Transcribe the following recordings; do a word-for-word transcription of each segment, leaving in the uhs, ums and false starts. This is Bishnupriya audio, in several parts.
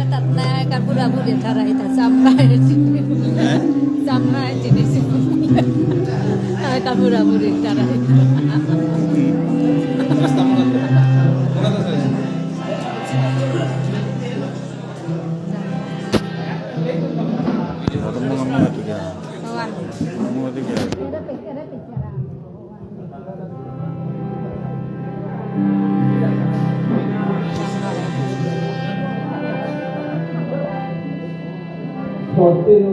এতাত নাই, কার বুড়া বুড়ি তারা এতা সামলায় চিনি। হ্যাঁ? সামলায় চিনি। আর কার বুড়া বুড়ি তারা এতা। শ্রদ্ধেয়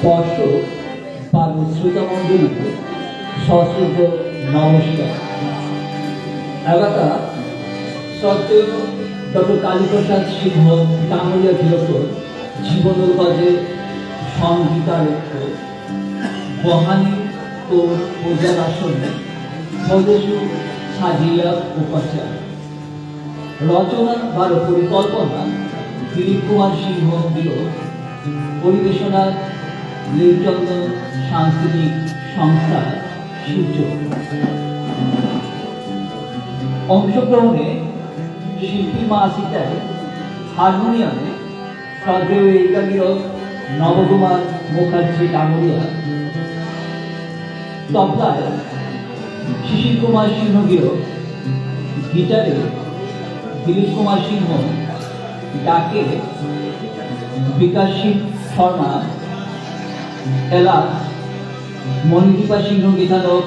দর্শক বারো শ্রোতা মণ্ডলীকে সশ্রদ্ধ নমস্কার। এলাকা শ্রদ্ধেয় ডক্টর কালীপ্রসাদ সিংহ ডাঙরিয়া গিরকর জীবনর বাজে সঙ্গীতার বহানি ও পূজার আসনে সদস্য সাজিয়া উপাচার। রচনা বারো পরিকল্পনা দিলীপ কুমার সিংহ গিরক, পরিবেশনা নীলচন্দ্র সাংস্কৃতিক সংস্থা শিলচর। অংশগ্রহণে শিল্পী মা সীতায় হারমোনিয়ামে শ্রদ্ধেয় একাগীয় নবকুমার মুখার্জী ডাঙরিয়া, তবলায় শিশির কুমার সিংহ গিরক, গিটারে দিলীপ কুমার সিংহ, ডাকে বিকাশ সিং শর্মা, এলা মণিদীপা সিংহ গীতানক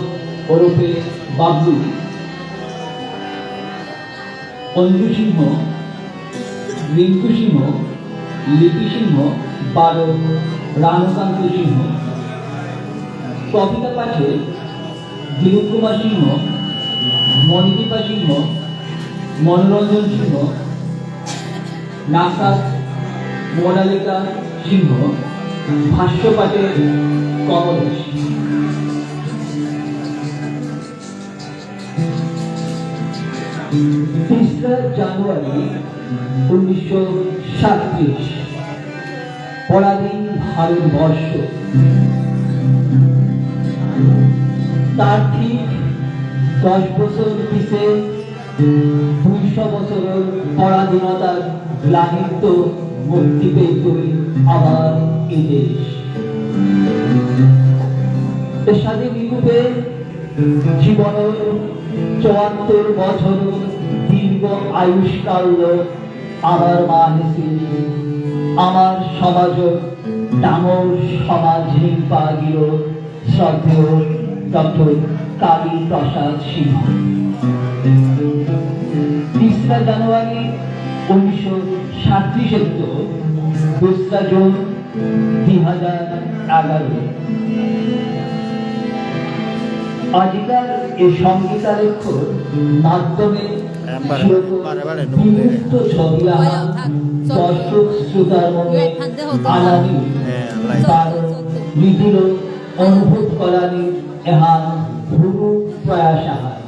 ওরফে বাবলু, অঞ্জু সিংহ, রিঙ্কু সিংহ, লিপি সিংহ, বারো রানুকান্ত সিংহ। কবিতা পাঠে দিলীপ কুমার সিংহ, মণিদীপা সিংহ, মনোরঞ্জন সিংহ, নাসাত মোনালিকা সিংহ, ভাষ্য পাঠে কমলেশ। তিসরা জানুয়ারি উনিশশো সাতত্রিশ, পরাধীন ভারতবর্ষ। তার ঠিক দশ বছর পিছে দুইশো বছরর পরাধীনতার গ্লানিত্ত মুক্তি পেইতই আমার এ দেশ। এর সাথে বিকুপে জীবনর চুয়াত্তর বছর দীর্ঘ আয়ুষ্কাল আমার মা হেসি, আমার সমাজ ডাঙর সমাজ হিংপা গিরক শ্রদ্ধেয় ডক্টর কালী প্রসাদ সিংহ। তিসরা জানুয়ারি উনিশশো সাতত্রিশেত্ত দোসরা জুন দুই হাজার এগারো। আজিকার এই সঙ্গীতালেখ্যর মাধ্যমে চিরতরে বিলুপ্ত ছবি আহান দর্শক শ্রোতার মনে আনানি, কারণ নিধিল অনুভব করানি এহান হুরু প্রয়াস আহান।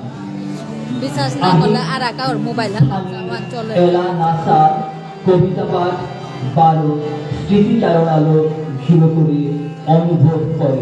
বিশ্বাস না করলে আর একা ওর মোবাইল হান চলে। এলা নাসা কবিতা পাঠ বারো স্মৃতিচারণালো শুরু করে অনুভব করে।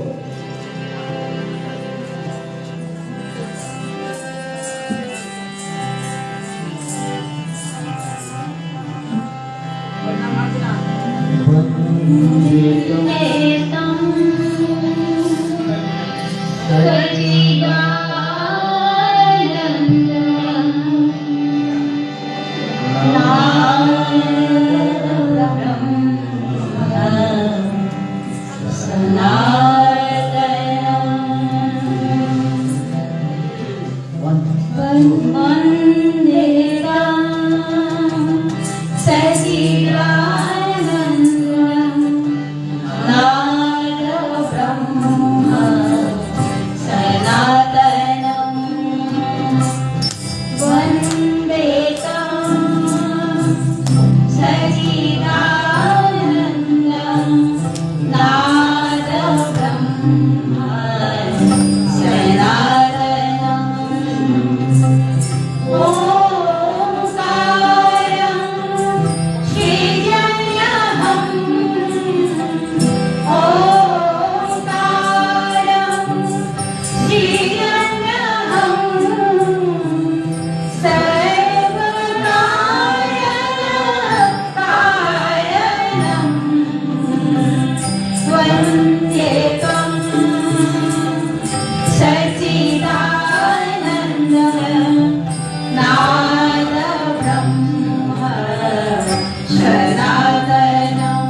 सनातनम्।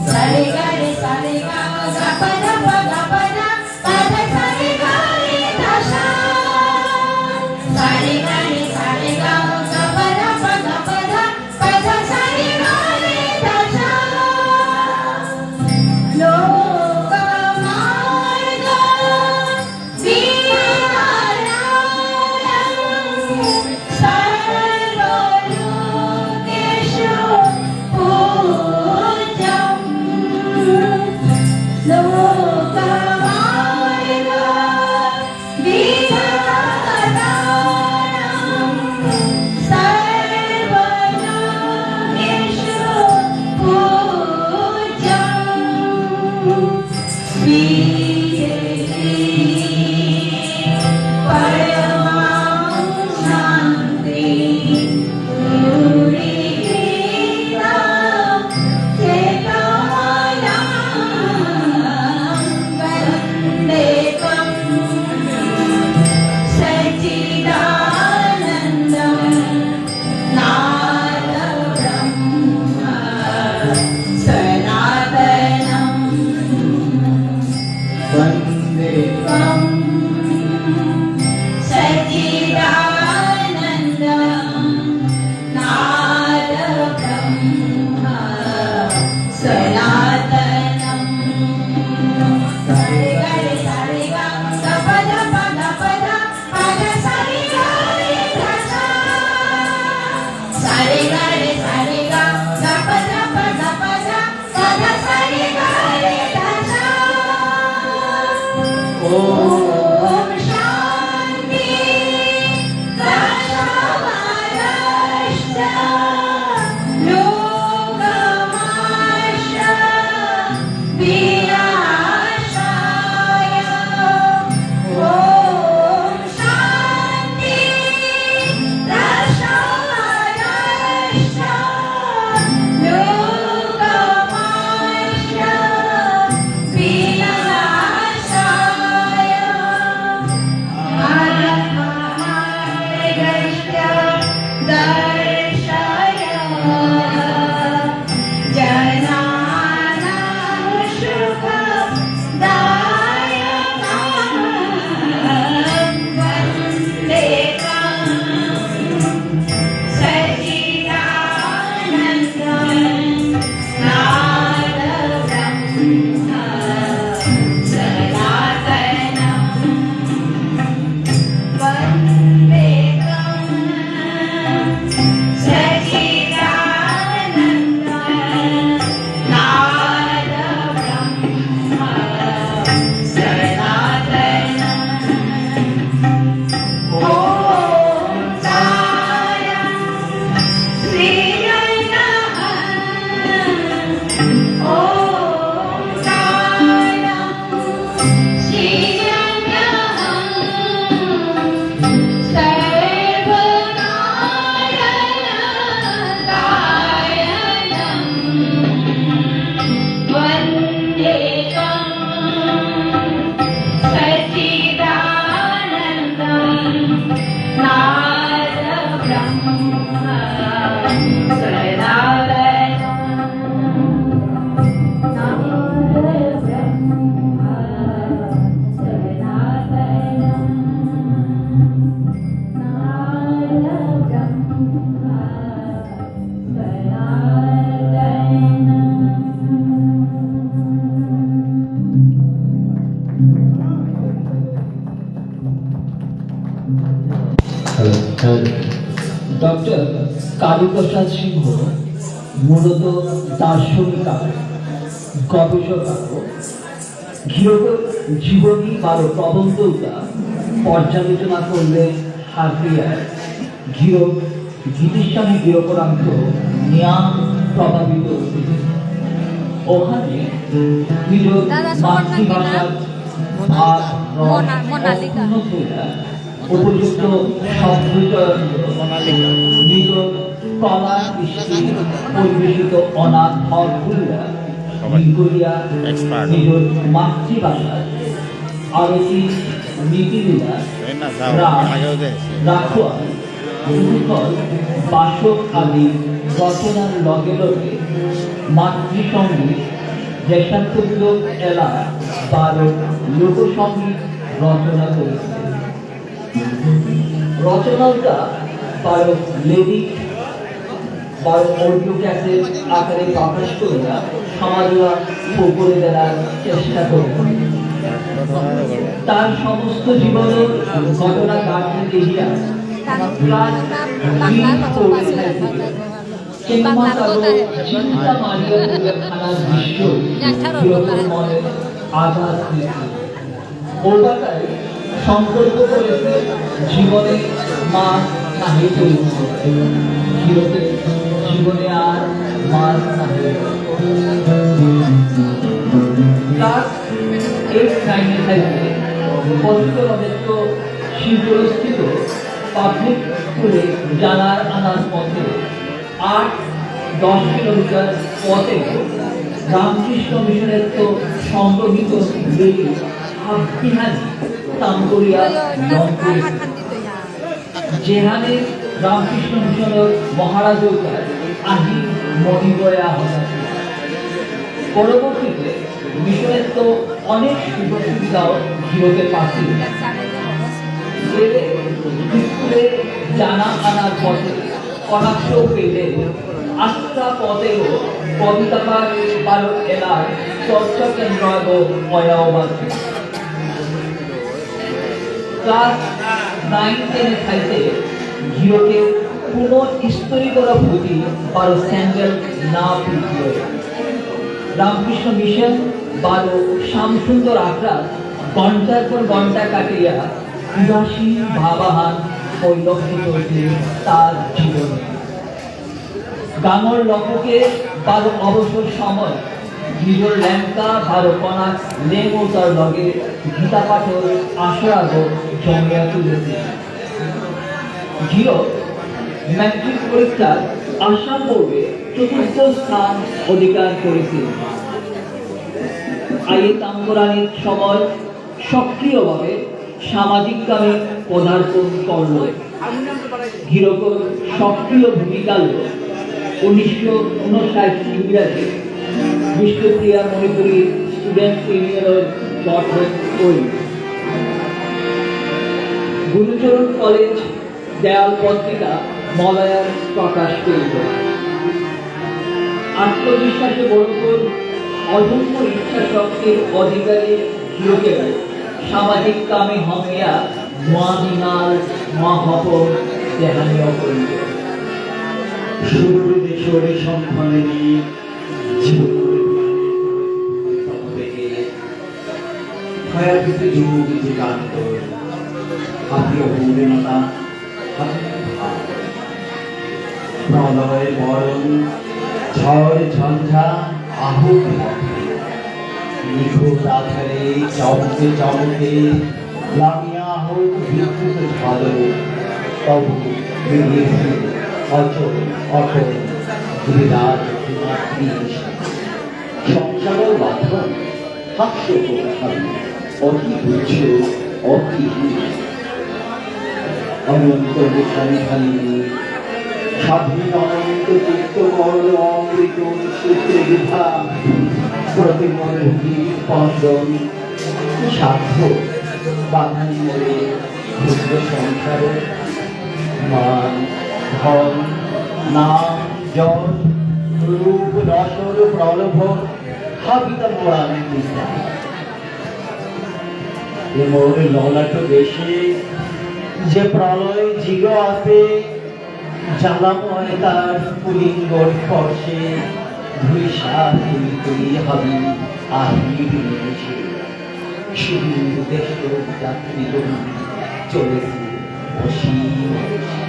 सा रे गा रे सा रे गा मा गा पा धा पा गा पा धा पा धा सा रे गा रे धा सा। सा रे गा रे सा रे गा मा गा पा धा पा गा पा धा पा धा सा रे गा रे धा सा। लोकमार्ग ডক্টর কালীপ্রসাদ সিংহ মূলত দার্শনিক আগ, গবেষক আগ। গিরকর জীবনী বারো প্রবন্ধ উতা পর্যালোচনা করলে হারপিয়ার গিরক গীতিস্বামী গিরকরাংক নিয়াম প্রভাবিত হয়েছে। ওখানে নিজের মাতৃভাষার ভাব রস অক্ষুণ্ণ হইয়া উপযুক্ত শব্দচয়ন নিজের কলা কৃষ্টি পরিবেশিত অনাথ হল খুলিয়া নিকলিয়া নিজের মাতৃভাষার আরতি নীতিলীলা, রাস, রাখোয়াল, যুগল, বাসক আদি রচনার লগে লগে মাতৃসঙ্গীত, দেশাত্মমূলক এলা বারো লোকসঙ্গীত রচনা করেছিলেন। রচনাটা বারো লেরিক বারো অডিও ক্যাসেট আকারে প্রকাশ করিয়া সমাজরা খবরে দেনার চেষ্টা করে। তার সমস্ত জীবনের ঘটনা গাঁথতে দেখিয়া ক্লাস থ্রি ফোরে থাকি চিন্তা মারিয়া পুড়িয়া খানার দৃশ্য বিরোধের মনে আঘাত দিয়েছে। ওবাকাই সংকল্প করেছে জীবনে মাছ নাহি তুলিব। কিরতে জীবনে আর মাছ নাহি। ক্লাস এইট নাইনে থাকতে পবিত্র নদীত্ব শিলচরস্থিত পাবলিক স্কুলে জানার আনার পথে আট দশ কিলোমিটার পথে রামকৃষ্ণ মিশনের তো সংরক্ষিত বেদি হাবিহান তাম করিয়া লং করেছে। যেহানে রামকৃষ্ণ মিশনের মহারাজর আহি মণিবয়া হতা। পরবর্তীতে মিশনের তো অনেক সুযোগ সুবিধাও গিরকে পাসি। এরে স্কুলে জানা আনার পথে কটাক্ষ পেলে আস্তা পথেও কবিতা পাঠ বারো এলার চর্চা কেন্দ্র আগো পয়াও বাসি। ক্লাস নাইন টেনে থাইতে গিরকে কোনো ইস্ত্রি করা ফুটি বারো স্যান্ডেল না পিটিয়ে। রামকৃষ্ণ মিশন বারো শ্যামসুন্দর আখড়া ঘন্টার পর ঘন্টা কাটিয়া উদাসীন ভাবাহান পরিলক্ষিত হইতে তার জীবনে। গাঙর লককে বারো অবসর সময় নিজর লেংকা বারো কনা লেমৌতার লগে গীতা পাঠর আসরাগো জমিয়া তুলেছে। গিরক ম্যাট্রিক পরীক্ষার আসাম বোর্ডে চতুর্থ স্থান অধিকার করেছে। আইয়ে তাম্বরানির সময় সক্রিয়ভাবে সামাজিক কামে পদার্পণ করল। গিরকর সক্রিয় ভূমিকালো উনিশশো ঊনষাট ইংরাজি বিষ্ণুপ্রিয়া মণিপুরী স্টুডেন্ট ইউনিয়নের গঠন হইল। গুরুচরণ কলেজ দেয়াল পত্রিকা মলয়ার প্রকাশ পেইল। আত্মবিশ্বাসে ভরপুর অদম্য ইচ্ছা শক্তির অধিকারী গিরকের সামাজিক কামে হমিয়া মহাবিনাল মহাপর দেহানিও করিল। সুদূর দেশরে সম্মানিনী জীবনরে বিয়ানে তবে তবে হায়াতিতে যোগ যে কান্ত, হাবিয়ে হুরে মাতা, হাবি ভাব। প্রলয় বরণ, ঝড় ঝঞ্ঝা, আহুক ভাব। নিখুঁত আধারে চমকে চমকে লামিয়া হোক বিদ্যুৎ ঝলক, তবু নির্ভীক, অচল, অটল, গিরিরাজ মাতৃ। সংসারর বাঁধন হাস্য প্রধান, অতি তুচ্ছ, অতি হীন। অনন্ত মুখারি খানি, স্বাধীন অনন্ত চিত্তময় অমৃত সূত্রে বিধা, প্রতিমর হৃদ স্পন্দন, সাধ্য বাধাই মরে ক্ষুদ্র সংসারে। মান, ধন, নাম, যশ, রূপ, রসর প্রলোভন, হাবিতা মোরানি দিতা। এ মোর ললাট দেশে যে প্রলয় জিগ আসে, জ্বালাময় তার পুলিঙ্গর স্পর্শে ধূলিসাৎ তুলি তুলি হাবি আহির নিমেষে। সুদূর দেশ যাত্রী করি চলেছি অসীম অসীম।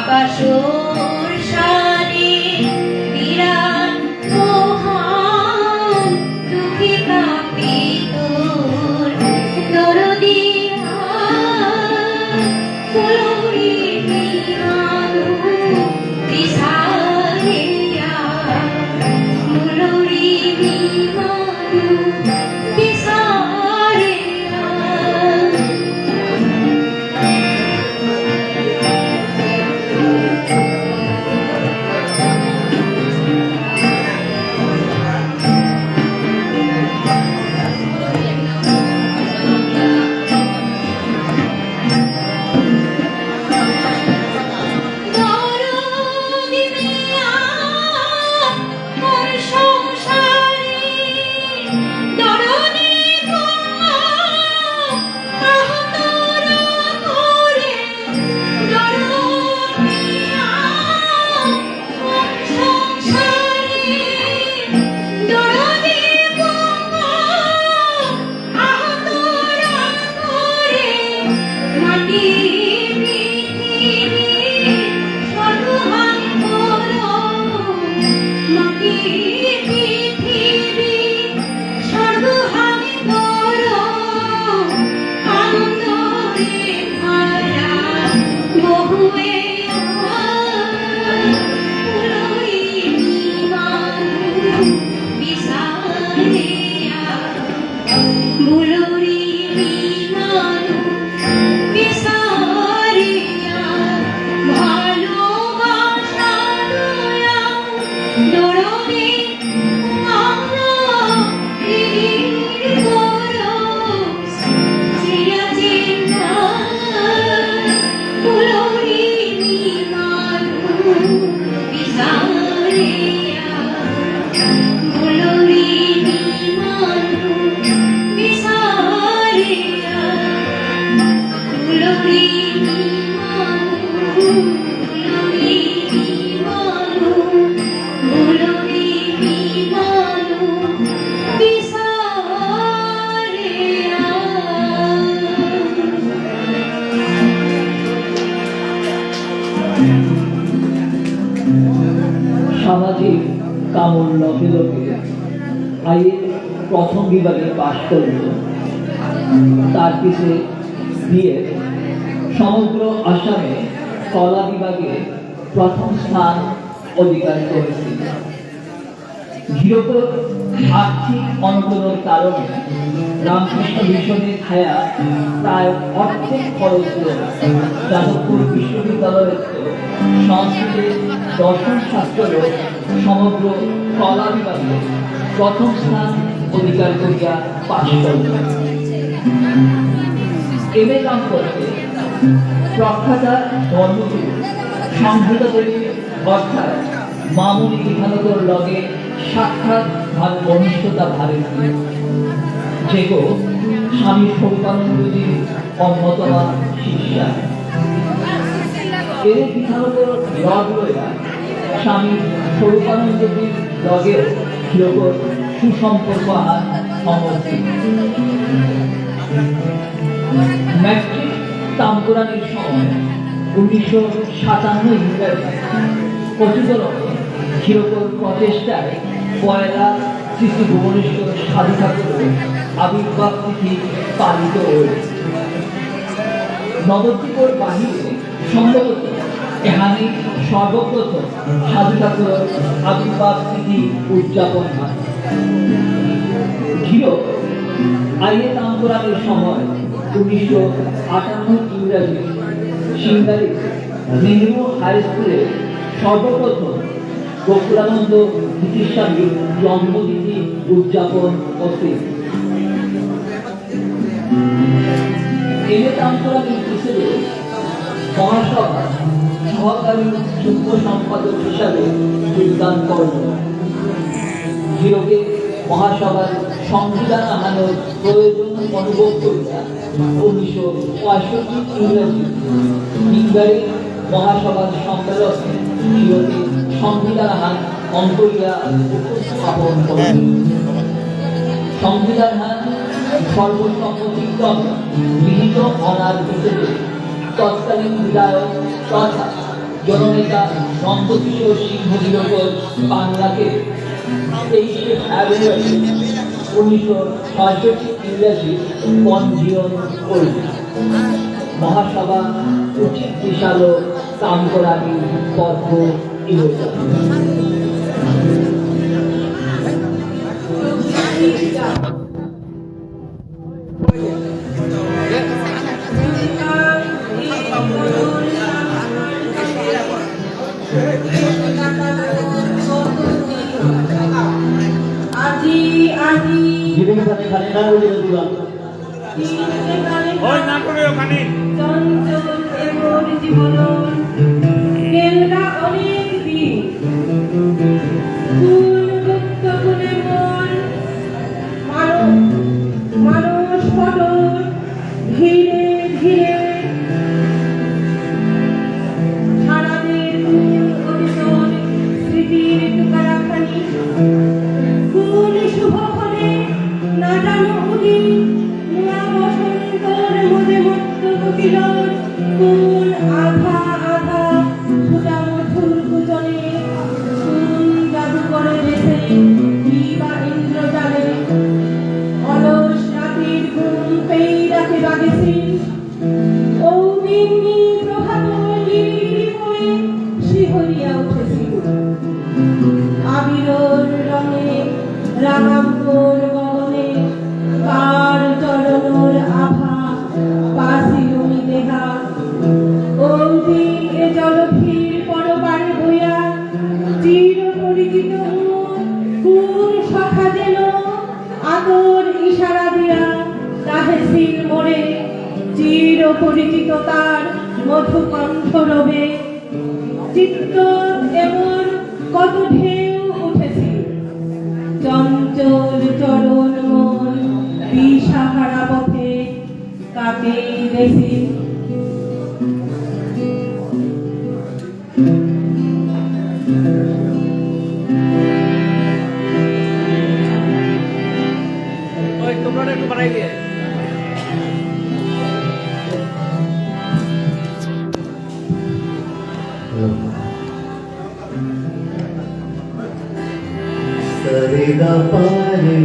বাসর সারি বিরাট মহান দুঃখী কাপিতর দরদিয়া ফুলরি বিমানু বিসারিয়া ফুলরি বিমানু বিসারিয়া। সামাজিক কামর লগে লগে আইএ প্রথম বিভাগে পাশ করল। তার পিছে বিএ। সমগ্র আসামে কলা বিভাগে প্রথম স্থান অধিকার করেছিল। গিরকর আর্থিক অনটনর কারণে রামকৃষ্ণ মিশনে থায়া প্রায় অর্ধেক খরচ করে যাদবপুর বিশ্ববিদ্যালয়ত সংস্কৃতে দর্শন শাস্ত্রর সমগ্র কলা বিভাগে প্রথম স্থান অধিকার করিয়া পাশ করল। এমএ কাম করতে প্রখ্যাতা ধর্মগুরু সংযুতা দেবী অর্থাৎ মামুনি গিথানকর লগে সাক্ষাৎ আর ঘনিষ্ঠতা ভাবে, যেগো স্বামী স্বরূপানন্দজির অন্যতমা শিষ্যা। এরে গিথানকর লগ লয়া স্বামী স্বরূপানন্দজির লগেও গিরকর সুসম্পর্ক আহান সমর্থিত। ম্যাট্রিক তাম্বুরানির সময় উনিশশো সাতান্ন ইংরাজি কচুদরমে গিরকর প্রচেষ্টায় পয়লা শ্রী শ্রী ভুবনেশ্বর সাধু ঠাকুরর আবির্ভাব তিথি পালিত হয়েছে। নবদ্বীপর বাহিরে সম্ভবত এহানি সর্বপ্রথম সাধু ঠাকুরর আবির্ভাব তিথি উদযাপন হয়। গিরক আইএ তাম্বুরানির সময় উনিশশো আটান্ন ইংরাজি সিঙ্গালিতে নেহেরু হাই স্কুলে সর্বপ্রথম গোকুলানন্দ গীতিস্বামীর জন্মতিথি উদযাপন করতে। এমএ তাম্বুরানি হিসেবে মহাসভার সহকারী যুগ্ম সম্পাদক হিসাবে যোগদান করল। গিরকে মহাসভার সংবিধান আহানর প্রয়োজন অনুভব করিয়া উনিশশো পঁয়ষট্টি ইংরাজি তিনবারে মহাসভার সম্মেলনে গিরকে সংবিধান আহান অঙ্করিয়া উপস্থাপন করেন। সংবিধান আহান সর্বসম্মতিক্রমে গৃহীত অনার ভিতরে তৎকালীন বিধায়ক তথা জননেতা নন্দকিশোর সিংহ গিরকর বাংলাকে তেইশে ফেব্রুয়ারি উনিশশো ছয়ষট্টি ইংরাজি পঞ্জীয়ন করল। মহাসভা উচিত দিশালো কাম করানি পদ্ম ইহতা। আজি, আজি। গিরিগিথানি খানি না বুঝে দিবা। ওই না করে ওখানে। চঞ্চল এমন জীবন, গেলগা অনেক দিন। কোন গুপ্ত কোণে মোর মানস, মানস পটল ধীরে ধীরে সারাদের কোন অতীতর স্মৃতির টুকরাখানি। কোন শুভক্ষণে না জানো উদিত নুয়া বসন্তর মদে মত্ত কোকিলর কোন আধা আধা ফুটা মধুর কুচনে, কোন জাদুকর দেশে কিবা ইন্দ্রজালে অলস রাতির ঘুম পেই রাতে বাগেছিল। ঔদিন মি প্রভাত নিরিবিলি করে শিহরিয়া উঠেছিল। আবিরর রঙে রাঙাম্বর গগনে কার চরণর আভা পাসিলুমি দেহা। ঔদিন এ জলধির পরপারে বইয়া চির পরিচিত মুখ কোন সখা যেন আতর ইশারা দিয়া ডাহেছিল মোরে, চির পরিচিত তার মধুকণ্ঠ রবে। চিত্ত এমন কত ঢেউ উঠেছিল, চঞ্চল চরণ মন দিশাহারা পথে কাকেই দেশি। ওই, তোমরা একটু বাড়াই দিয়ে। সরি গা পা রে,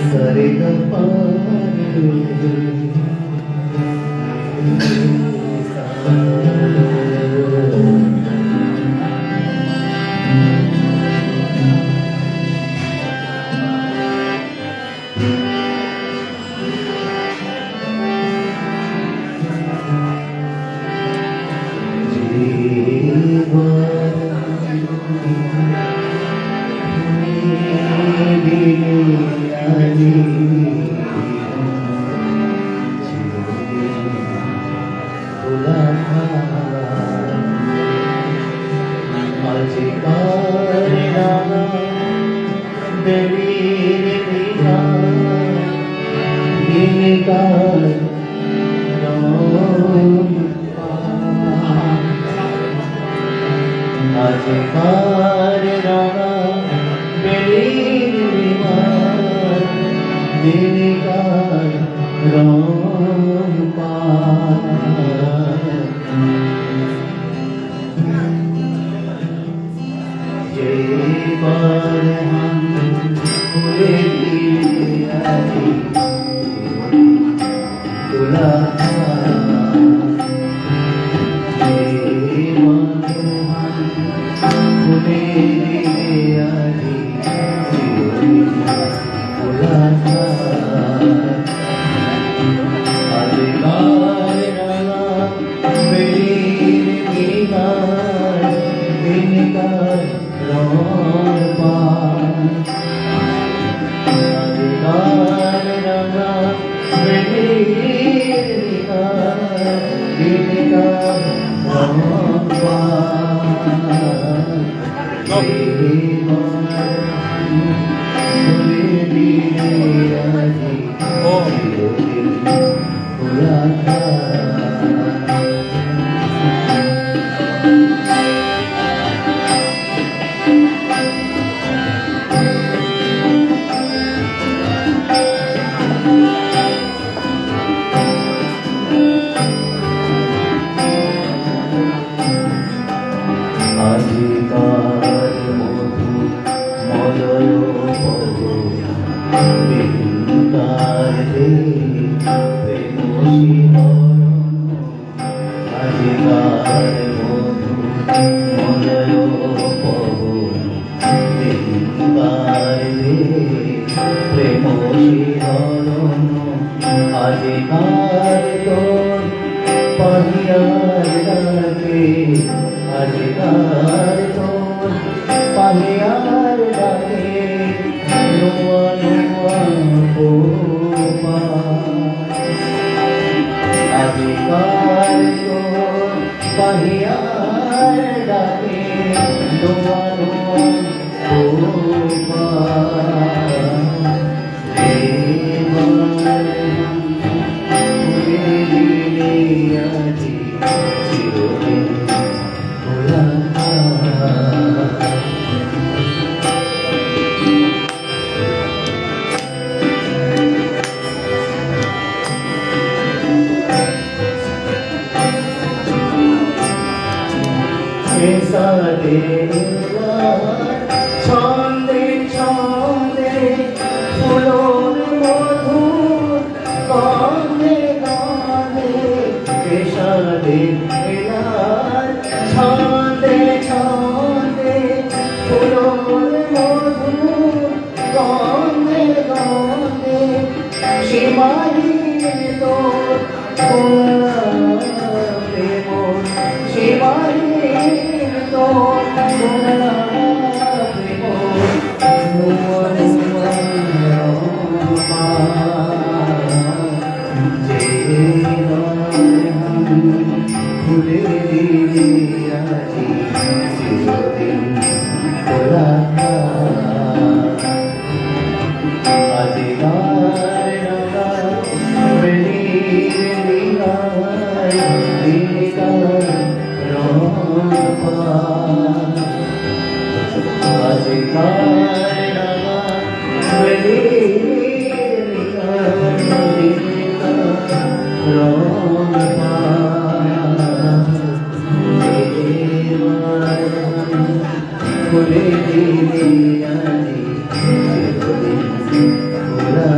সরি গা পা রে। তোর পাহিয়ার ডাকে, আজিকার তোর পাহিয়ার ডাকে, নুয়া নুয়া পোপা। আজিকার তোর পাহিয়ার ডাকে, নুয়া নুয়া পোপা। এসাদে ছন্দে ছন্দে ফুলর মধুর গন্ধে গন্ধে, এসাদে ছন্দে ছন্দে ফুলর মধুর গন্ধে গন্ধে, সীমাহীন তোর করুণা প্রেম, সীমাহীন তোর করুণা প্রেম, নুয়া নুয়া রূপা। যে নয়ন খুলে দিলে আজি চিরদিন খোলা। আজিকার রাঙা বেলির নিঙাই দিনকার রূপা। আজিকার রাঙা বেলির নিঙাই দিনকার রূপা। খুলে দিলে আজি চিরদিন খোলা।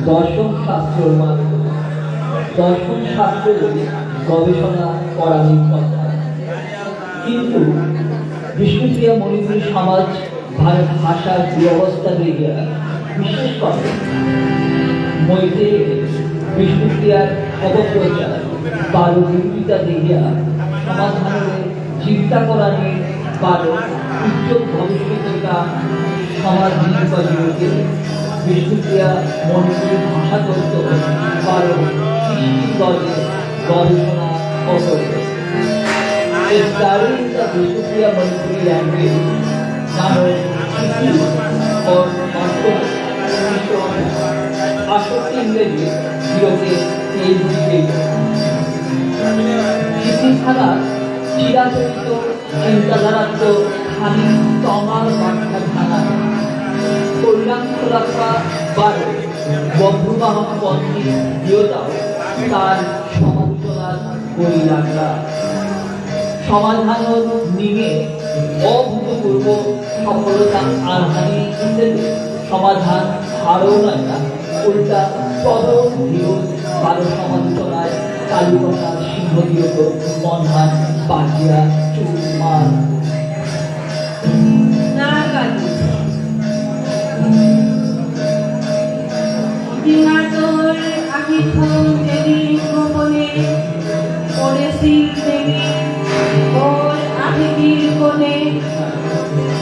দর্শন শাস্ত্রর মাধ্যমে, দর্শন শাস্ত্রে গবেষণা করা নিয়ে কথা। কিন্তু বিষ্ণুপ্রিয়া মণিপুরী সমাজ ভারত ভাষার দুরবস্থা দেখিয়া, বিশেষ করে মৈত্রেয়ী বিষ্ণুপ্রিয়ার অপপ্রচার বারো বিরোধিতা দেখিয়া সমাধানরে চিন্তা করানি বারো উজ্জ্বল ভবিষ্যতর কাম সমাজ নির্বাচনকে বিষ্ণুপ্রিয়া মণিপুরী ভাষাতত্ত্ব বারো সৃষ্টির গজে গবেষণা অকরে। A study in the Bishnupriya Manipuri language নামক থিসিস ওর মাধ্যমে উনিশশো আটষট্টি ইংরেজি গিরকে এই দিকে থিসিস হানার চিরাচরিত চিন্তাধারাত্ত খানি তমার ব্যাখ্যা থানা কল্যাণ খোলাপা বারো বভ্রুবাহন পন্থী দিয়তাও তার সমালোচনার বই লাগলা। সমাধানর নিমে অভূতপূর্ব সফলতা আনহানি হিসেবে সমাধান হারৌ নাইয়া উল্টা তদর বিরোধ বারো সমালোচনায় কালুপ্রসাদ সিংহ দিয়ত মনহান বাজিয়া চুরমার। না কাজে। দিনাতর আহিখন দেবী গোপনে, পরেছিল দেবী ওর আহিদির কোণে।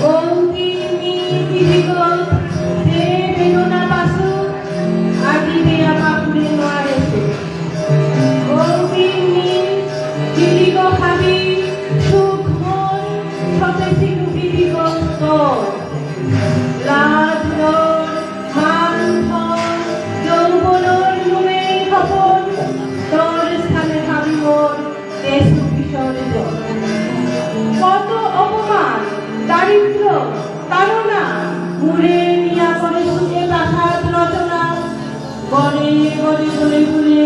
গৌতী মি পিদিগত যে বেদনা পাসু, আজি বেয়া পাপুরে নোয়ারেছে। গৌতী মি পিদিগ হাবি সুখ মোর, সতেছিল পিদিগ তোর। লাজ ডর, মান ধন, যৌবনর নুমেই হপন, তোর স্থানে হাবি মোর দেশ বিসর্জন। কত অপমান, দারিদ্র, তাড়না, মুরে নিয়া করে সুখে প্রাসাদ রচনা। বনে বনে ফুলে ফুলে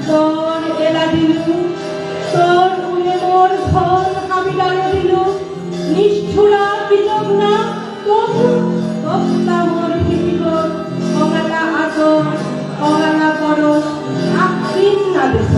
তোর এলা দিলু, তোর উড়ে ঘর হাবিদারে দিল, নিষ্ঠুরা কৃতজ্ঞ, তবু তপ্তা মোর পৃথিবী, কঙালা আদর, কঙালা পরশ, আকদিন না দেশ।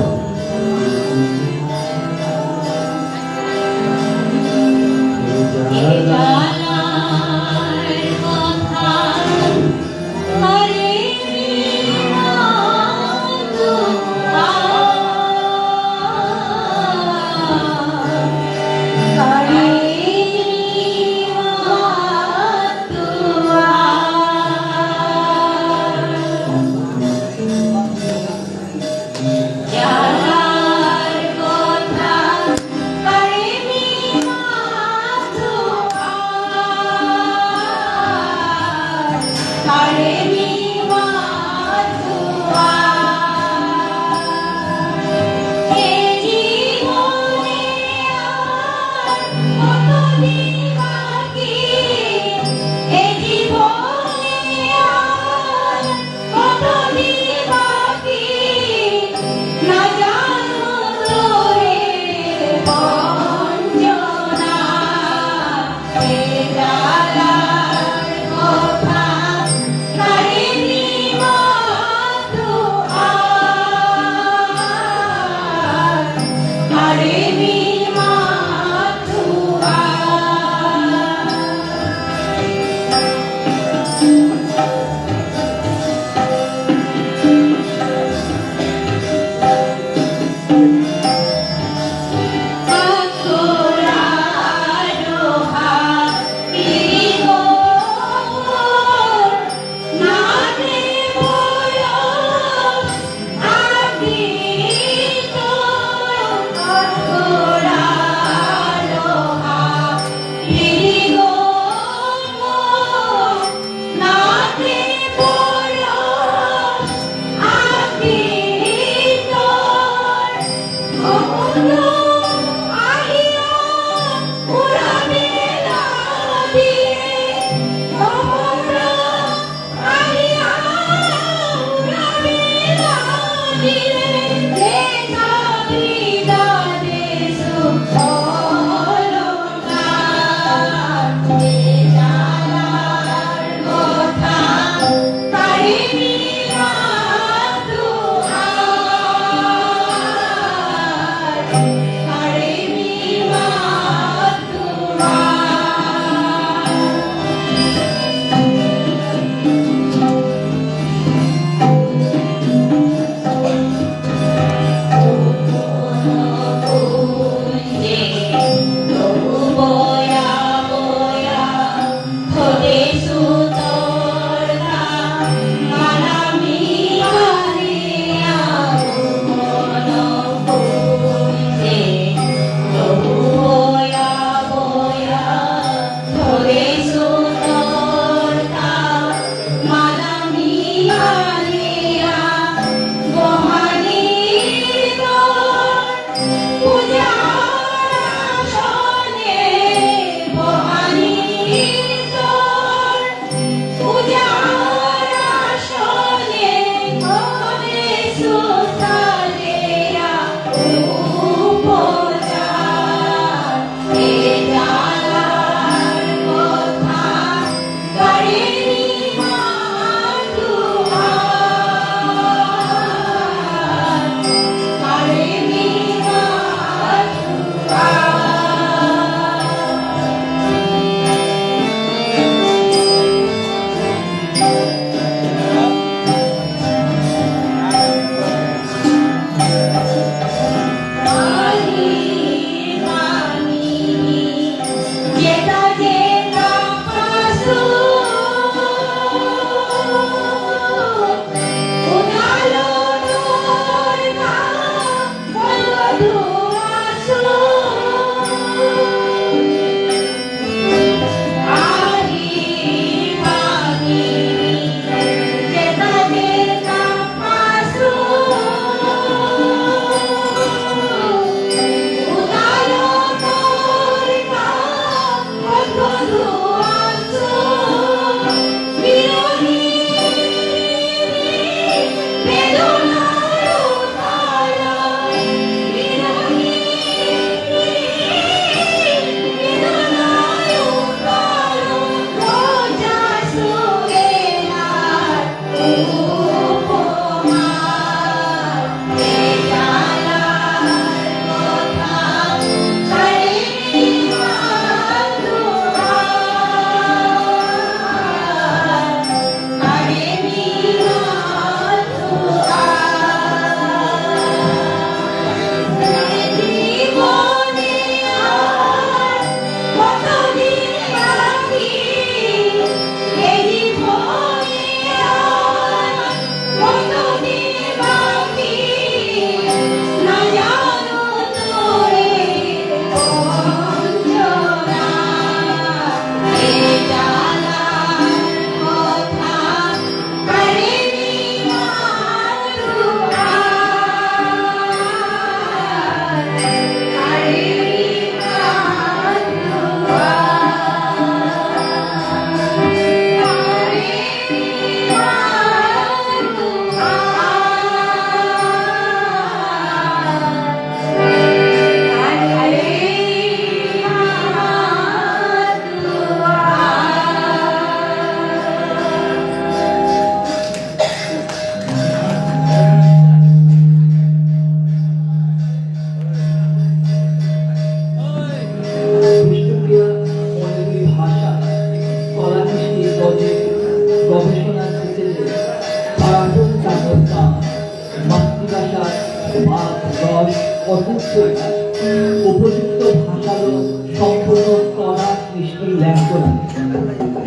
উপযুক্ত ভাষালো সম্পূর্ণ কলা সৃষ্টি লেখকরা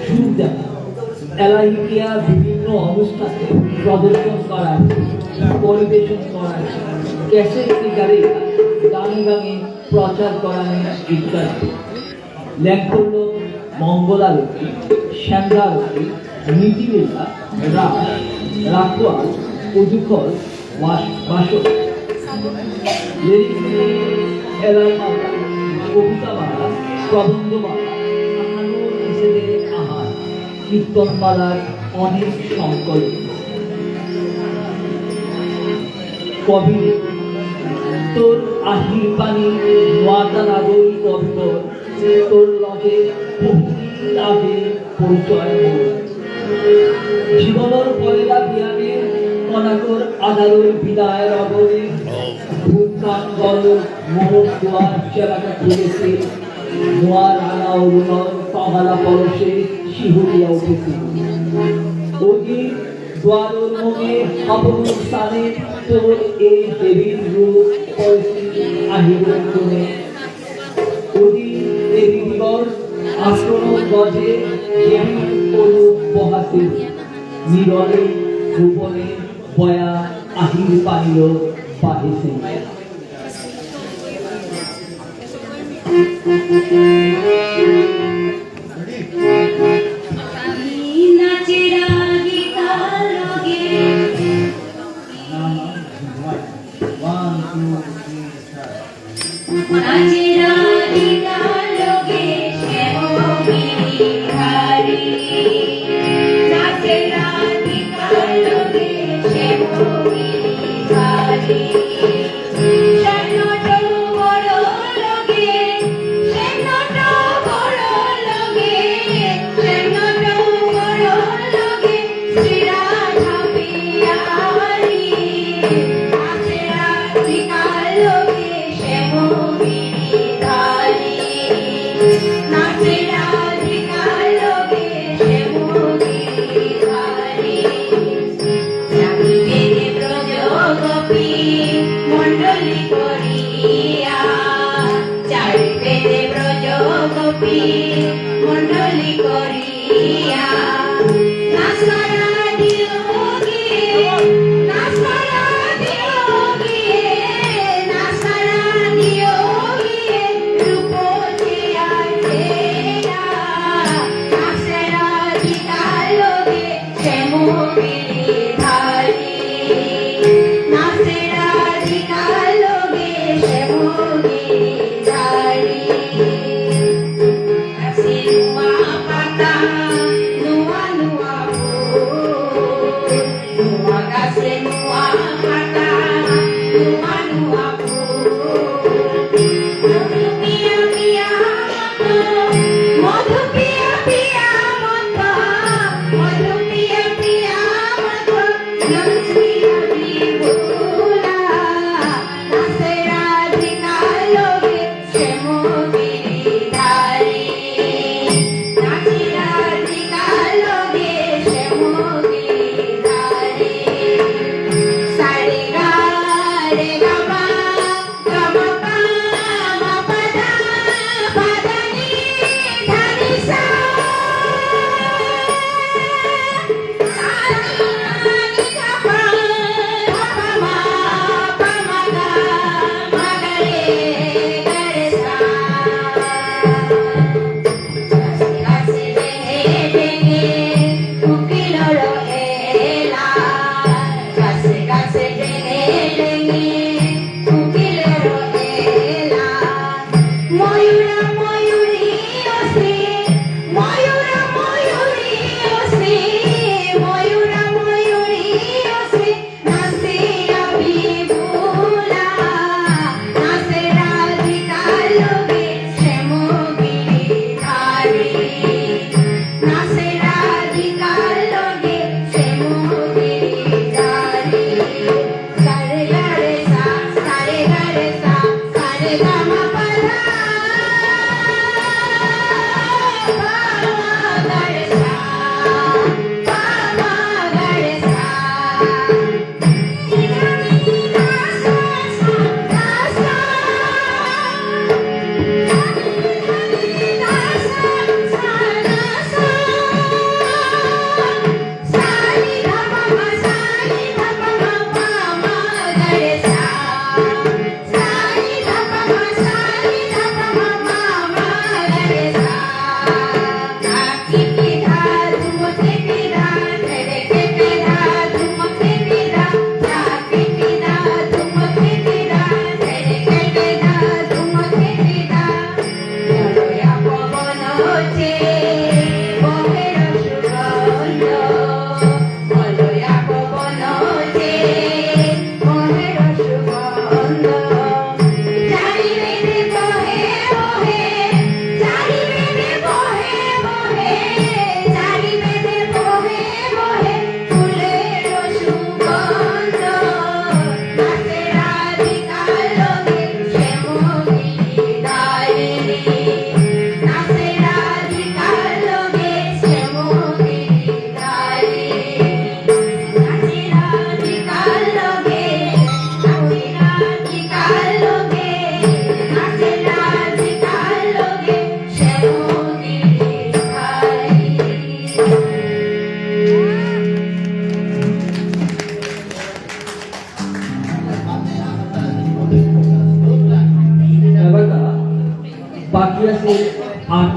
সুর দেখা। এলা ইতিয়া বিভিন্ন অনুষ্ঠানে প্রদর্শন করা, পরিবেশন করা, ক্যাসেট রেকর্ডিং, গানে গানে প্রচার করা ইত্যাদি। লেখকরা মঙ্গলারতি, সেন্দ্রারতি, নীতিলীলা, রাস, রাখোয়াল, উদুখল, বাস-, বাসর। লেরিক এলার মালা, কবিতা মালা, প্রবন্ধ মালা, আহানর হিসেবে আহান, কীর্তন মালার অনেক সংকলন। কবি, তোর আহির পানি, নোয়াতা নাগই কবিবর, তোর লগে বহুদিন আগে পরিচয় মোর। জীবনর পয়লা বিয়ানে কনাকর আদালর বিদায় রবনে, ভূমকান গল মোর দুয়ার চেলাকা খুলেছে, নোয়া রাঙা অরুণর পাহালা পরশে শিহরিয়া উঠেছে। ওদিন দুয়ারর মুঙে হাবুর স্থানে তোর এই দেবীর রূপ পরিস্থিতি আহিব কোণে। অতি দেবী দিবস আক্রমণ গজে দেবী করু বহাসে। নিরলে ভুবনে বয়া আহির পানির বাহিসে।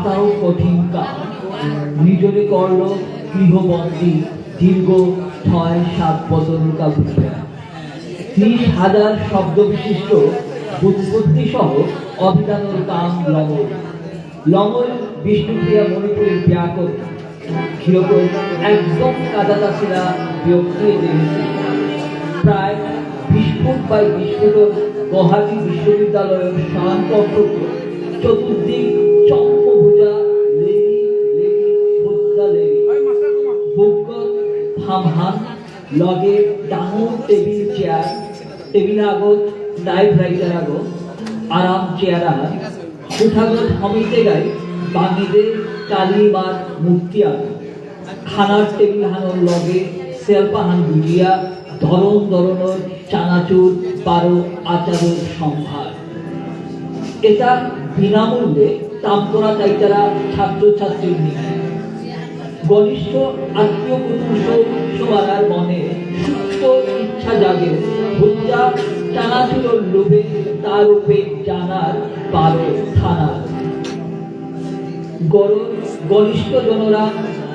তাও কঠিন কাম। নিজরে করল গৃহবন্দী দীর্ঘ ছয় সাত বছর কাল। ত্রিশ হাজার শব্দ বিশিষ্ট ব্যুৎপত্তি সহ অভিধানর কাম লমল। লমল বিষ্ণুপ্রিয়া মণিপুরীর ব্যাকরণ। গিরকর একদম কাদাত আসিলা ব্যক্তি এজেন্সি। প্রায় বিশ ফুট বাই বিশ ফুটর গুয়াহাটি বিশ্ববিদ্যালয়র শান্ত অন্তত চতুর্দিক চম্পভুজা লেরি লেরি ভুজা লেরি। বুকত ফামহান লগে ডাঙর টেবিল চেয়ার, টেবিল আগত টাইপরাইটার আগত আরাম চেয়ার আহান, কোঠাগত হমিতে গাই বাঙিদে কালী মার মূর্তি আগত। খানার টেবিল হানর লগে সেলফ আহান বুলিয়া ধরন ধরনর চানাচুর বারো আচারর সম্ভার। এটা বিনামূল্যে তামকরা তাইতারা ছাত্রছাত্রীর নিয়ে। ঘনিষ্ঠ আত্মীয় কুটুম সৌ-, সৌয়ারার মনে সুপ্ত ইচ্ছা জাগে, ভুজা চানাচুরর লোভে তার উপে জানার বারো থানার। গর-, ঘনিষ্ঠ জনরা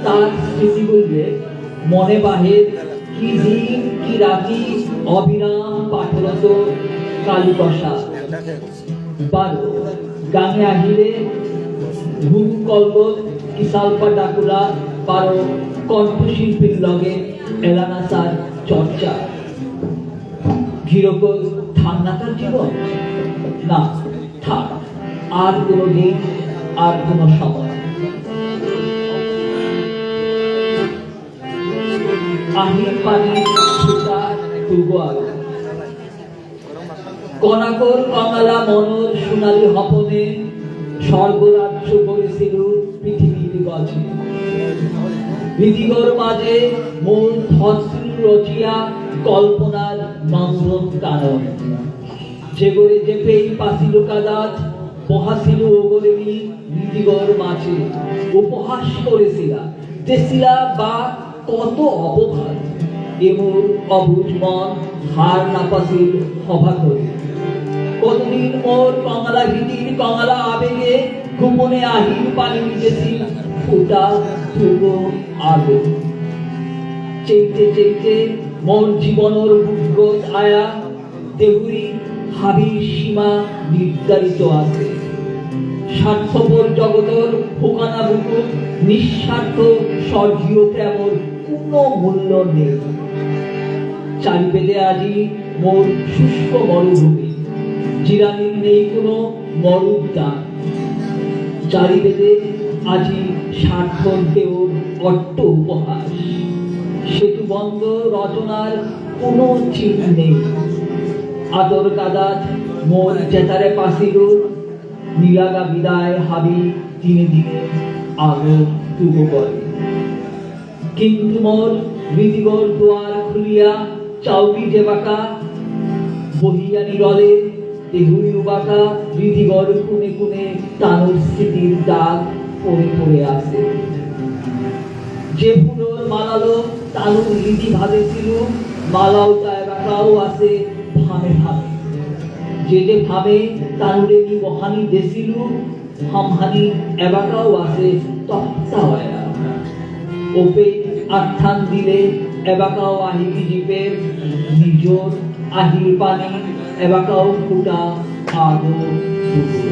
তার স্মৃতিগুলিয়ে মনে বাহের কি দিন কি রাতি অবিরাম পাঠরত কালীপ্রসাদ। বারো গাঙে আহিলে হুম কলগত কিসালপা ডাকুলা বারো কণ্ঠশিল্পীর লগে এলানাসার চর্চা। গিরকর থান্নাকার জীবন? না, থাক। আর কোনো দিন, আর কোনো সময়। আহির পানি সুতা তুগো আলো। কনাকর কমলা মনর সোনালী হপনে স্বর্গরাজ্য গড়েছিল পৃথিবীর গজে। হৃদিগর মাঝে মন ধসিল রচিয়া কল্পনার নন্দন কানন। যেগরে যেপেই পাসিল কাদাত, বহাসিল ওগরে নি হৃদিগর মাঝে। উপহাস করেসিলা, দেসিলা বা কত অপবাদ। এ মোর অবুঝ মন হার না পাসিল হবা করে। কতদিন মোর কমলা হৃদির কমলা আবেগে গোপনে আহির পানি নিতেসিল ফুটা তুগো আলো। চেইতে চেইতে মোর জীবনর বুকগত আয়া দেহুরি হাবির সীমা নির্ধারিত আছে। স্বার্থপর জগতর ফোকানা বুকুত নিঃস্বার্থ স্বর্গীয় প্রেমর কোনো মূল্য নেই। চারিবেদে আজি মোর শুষ্ক মরুভূমি, জিরানির নেই কোনো মরুদ্যান। চারিবেদে আজি স্বার্থর দেওর অট্ট উপহাস। সেতুবন্ধ রচনার কোনো চিহ্ন নেই। আদর কাদাত মোর জেতারে পাসিরুর নিলাগা বিদায় হাবি দিনে দিনে আগো তুগো করে। কিন্তু মোর হৃদিগর দুয়ার খুলিয়া চাউকি যেবাকা বহিয়া নিরলে দেহুরি উবাকা হৃদিগর কোণে কোণে তানুর স্মৃতির দাগ পড়ে পড়ে আছে। যে ফুলর মালালো তানুর হৃদি ভাজেছিল, মালাও তা এবাকাও আছে ফামে ফামে। যে যে ফামে তানুরে নি বহানি দেছিল, হামহানি এবাকাও আছে তপ্তা অয়া। ওপে আথান দিলে এবাকাও আহিবি জিপে নিজর আহির পানি এবাকাও ফুটা আগো দুগো।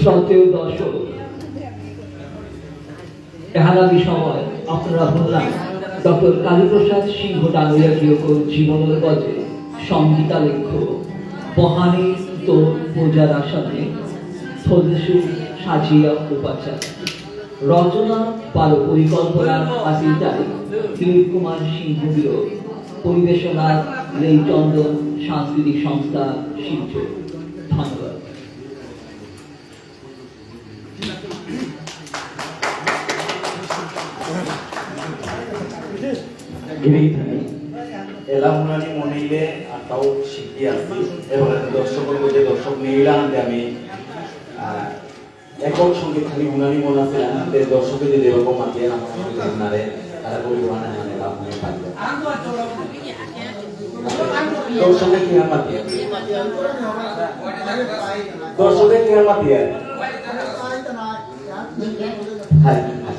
শ্রদ্ধেয় দর্শক, এহানাদি সময় আপনারা শুনলাম ডক্টর কালীপ্রসাদ সিংহ ডাঙরিয়া গিরকর জীবনর গজে সংগীতালেখ্য বহানি তো পূজার আসনে থলসু সাজিয়া উপাচার। রচনা বারো পরিকল্পনা আসিল তাই দিলীপ কুমার সিংহ গিরক, পরিবেশনা লেইচন্দন সাংস্কৃতিক সংস্থা শিলচর। ধন্যবাদ। গিরি গিথানি, এলা হুনানি মনেইলে আতাও শিকি আসি, এবং দর্শকর মধ্যে দর্শক নেইলা আনতে আমি, আহ, একক সঙ্গীত খালি হুনানি মন আছে, আনতে দর্শকে যদি এরকম মাতিয়ে না মনে হয় নারে, তারা বলি হুনানি মানে লাভ নেই পারবে। দর্শকে কি আর মাতিয়ে? দর্শকে কি আর মাতিয়ে? হাই, হাই।